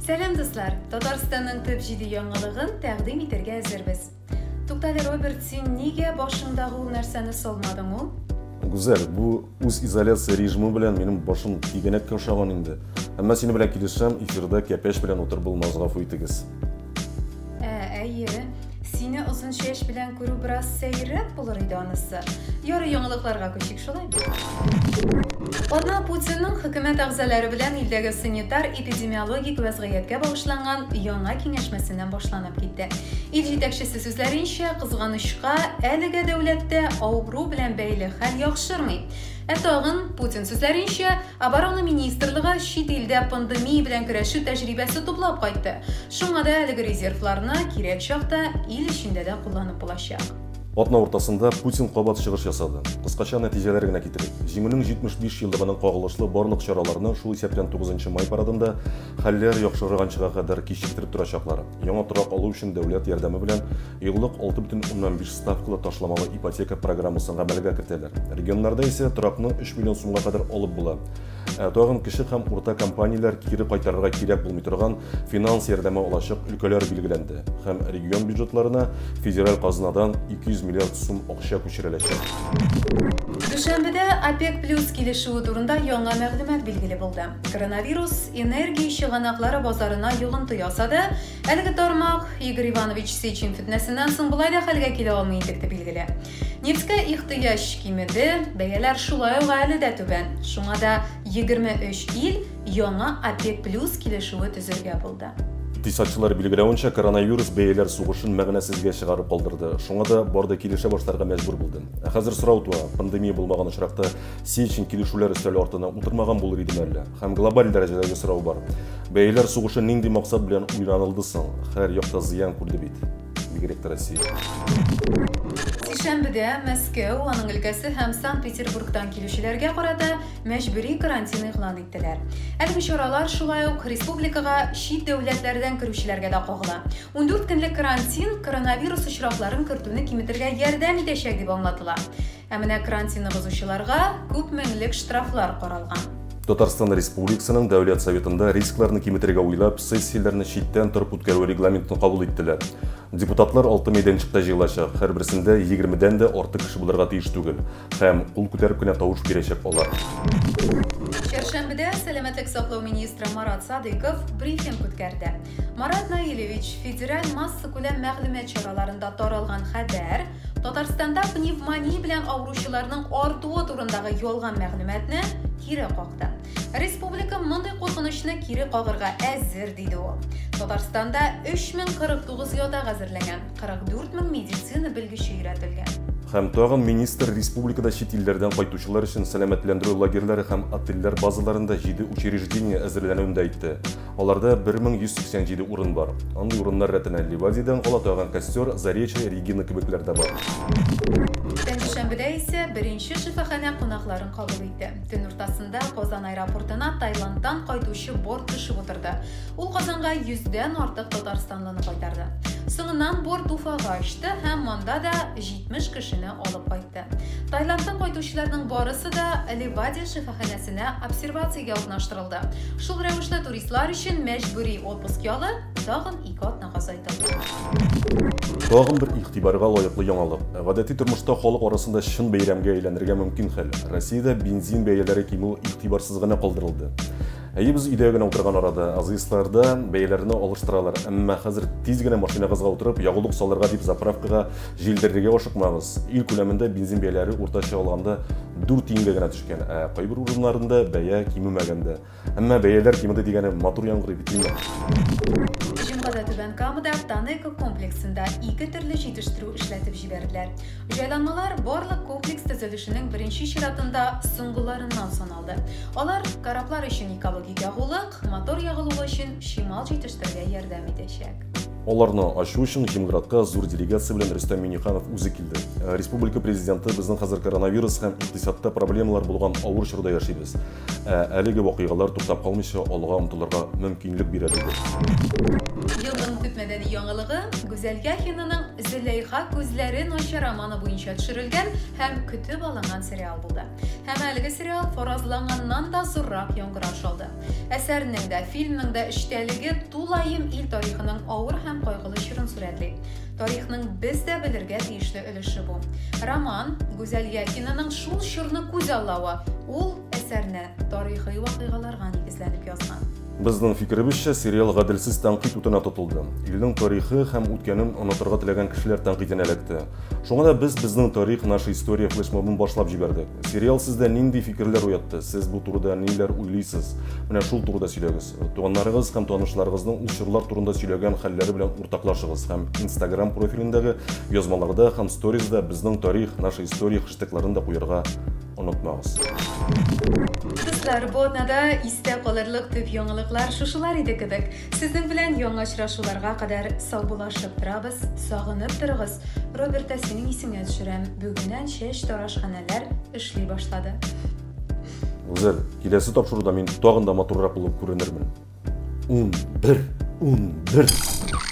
Сәлам, дуслар! Татарстанның төп җиде яңалыгын тәкъдим итәргә әзербез. Туктале, Роберт, син нигә башыңдагы ул нәрсәне салмадың ул? Гүзәл, бу үз изоляция режимы белән минем башым тигәнәккә ошаган инде. Әмма сине белән килешәм, эфирда кәпәч белән утырып булмас, гафу итегез. Ә, әйе. Сине озын чәч белән күрү бераз сәеррәк булыр иде анысы. Ярый, яңалыкларга күчик, шулай бит? Атна Путинның хөкүмәт әгъзалары белән илдәге санитар-эпидемиологик вәзгыятькә багышланган яңа киңәшмәсеннән башланып китте. Ил җитәкчесе сүзләренчә, кызганычка, әлегә дәүләттә авыру белән бәйле хәл яхшырмый. Ә тагын, Путин сүзләренчә, Оборона министрлыгы чит илдә пандемия белән көрәшү тәҗрибәсе туплап кайтты. Шуңа да әлеге резервларны кирәк чакта ил эчендә дә кулланып булачак. Атна уртасында Путин кабат чыгыш ясады. Кыскача нәтиҗәләр генә китерик. Җиңүнең 75 еллыгының кагылышлы барлык чараларны, шул исәптән 9 май парадында, хәлләр яхшырганчыга кадәр кичектереп торачаклар. Яңа торак алу өчен дәүләт ярдәме белән еллык 6,5 ставкалы ташламалы ипотека программасын гамәлгә кертәләр. Регионнарда исә торакны 3 миллион сумга кадәр алып була. Ә тагын кече һәм урта компанияләр кире кайтарырга кирәк булмый торган финанс ярдәме алачак өлкәләр билгеләнде һәм регион бюджетларына федераль казнадан 200 миллиард сум акча күчереләчәк. Дүшәмбедә ОПЕК плюс килешүе турында яңа мәгълүмат билгеле булды. Коронавирус энергия чыганаклары базарына йогынты ясады. Әлеге тармак Игорь Иванович Сечин фетнәсеннән соң болай да хәлгә килә алмый интекте, билгеле. Нефтькә ихтыяҗ кимеде, бәяләр шулай ук әле дә түбән. Шуңа да 23 ил яңа ОПЕК плюс килешүе төзергә булды. Икътисадчылар билгеләвенчә, коронавирус бәяләр сугышын мәгънәсезгә чыгарып калдырды. Шуңа да бар да килешә башларга мәҗбүр булды. Ә хәзер сорау туа, пандемия булмаган очракта Сечин килешүләр өстәле артына утырмаган булыр идеме әллә? Һәм глобаль дәрәҗәдәге сорау бар. Бәяләр сугышы нинди максат белән уйланылды соң? Һәр якта зыян күрде бит. Бигрәк тә Россия. Сишәмбедә Мәскәү, аның өлкәсе һәм Санкт-Петербургтан килүчеләргә карата мәҗбүри карантин игълан иттеләр. Әлеге чаралар шулай ук республикага чит дәүләтләрдән керүчеләргә дә кагыла. 14 көнлек карантин коронавирус очракларын кертүне киметергә ярдәм итәчәк дип аңлатыла. Ә менә карантинны бозучыларга күп меңлек штрафлар каралган. Татарстан Республикасының Дәүләт Советында рискларны киметергә уйлап, сессияләрне читтән торып үткәрү регламентын кабул иттеләр. Депутатлар алты мәйданчыкта җыелачак, һәрберсендә 20дән дә артык кеше булырга тиеш түгел. Һәм кул күтәреп кенә тавыш бирәчәк алар. Чәршәмбедә сәламәтлек саклау министры Марат Садыйков брифинг үткәрде. Марат Наилевич федераль массакүләм мәгълүмат чараларында таралган хәбәр, Татарстанда пневмония белән авыручыларның артуы турындагы ялган мәгълүматны кире какты. Республика мондый куркынычны кире кагырга әзер, диде ул. Татарстанда 3049 ятак әзерләнгән, 44 мең медицина белгече өйрәтелгән. Һәм тагын министр республикада чит илләрдән кайтучылар өчен сәламәтләндерү лагерьлары һәм отельләр базаларында 7 учреждение әзерләнүен дә әйтте. Аларда 1187 урын бар. Андый урыннар рәтенә Ливадиядән кала тагын Костер, Заречье, Регина кебекләр дә бар. Пәнҗешәмбедә исә беренче шифаханә кунакларын кабул итте. Төн уртасында Казан аэропортына Таиландтан кайтучы борт төшеп утырды. Ул Казанга йөздән артык татарстанлыны кайтарды. Соңыннан борт Уфага очты һәм монда да 70 кешене алып кайтты. Таиландтан кайтучыларның барысы да Ливадия шифаханәсенә обсервациягә урнаштырылды. Шул рәвешле туристлар өчен мәҗбүри отпуск ялы тагын 2 атнага озайтылды. Тагын бер игътибарга лаеклы яңалык. Гадәти тормышта халык арасында чын бәйрәмгә әйләнергә мөмкин хәл. Россиядә бензин бәяләре кимү игътибарсыз гына калдырылды. Әйе, без өйдә генә утырган арада АЗСларда бәяләрне алыштыралар. Әмма хәзер тиз генә машинагызга утырып, ягулык салырга дип заправкага җилдерергә ашыкмагыз. Ил күләмендә бензин бәяләре уртача алганда 4 тиенгә генә төшкән, ә кайбер урыннарында бәя кимемәгән дә. Әмма бәяләр кимеде дигәне матур яңгырый бит, димме? Җомгада Түбән Камада Танеко комплексында ике төрле җитештерү эшләтеп җибәрделәр. Җайланмалар барлык комплекс төзелешенең беренче чиратында соңгыларыннан саналды. Алар кораблар өчен экологик ягулык, мотор ягулыгы өчен чимал җитештерергә ярдәм итәчәк. Аларны ачу өчен Химградка зур делегация белән Рөстәм Миңнеханов үзе килде. Республика президенты безнең хәзер коронавирус һәм икътисадта проблемалар булган авыр чорда яшибез. Ә әлеге вакыйгалар туктап калмыйча алга омтылырга мөмкинлек бирә, диде. Елның төп мәдәни яңалыгы Гүзәл Яхинаның Зөләйха күзләре начар романы буенча төшерелгән һәм көтеп алынган сериал булды. Һәм әлеге сериал фаразланганнан да зуррак яңгыраш алды. Әсәрнең дә, фильмның да эчтәлеге тулаем ил тарихының авыр һәм кайгылы чорын сурәтли. Тарихның без дә белергә тиешле өлеше бу. Роман Гүзәл Яхинаның шул чорны күзаллавы. Ул әсәрне тарихи вакыйгаларга нигезләнеп язган. Безнең фикеребезчә, сериал гаделсез тәнкыйть утына тотылды. Илнең тарихы һәм үткәнен онытырга теләгән кешеләр тәнкыйтенә эләкте. Шуңа да без Безнең тарих, Наша история флешмобын башлап җибәрдек. Сериал сездә нинди фикерләр уятты? Сез бу турыда ниләр уйлыйсыз? Менә шул турыда сөйләгез. Туганнарыгыз һәм танышларыгызның ул чорлар турында сөйләгән хәлләре белән уртаклашыгыз һәм Instagram профилендәге язмаларда һәм сторизда Безнең тарих, Наша история хэштегларын да куярга онытмагыз. Дуслар, бу атнада истә калырлык төп яңалыклар шушылар иде кебек. Сезнең белән яңа очрашуларга кадәр саубуллашып торабыз, сагынып торыгыз. Роберт та синең исеңә төшерәм, бүгеннән чәч тарашханәләр эшли башлады. Гүзәл, киләсе тапшыруда мин тагын да матуррак булып күренермен. 11, 11.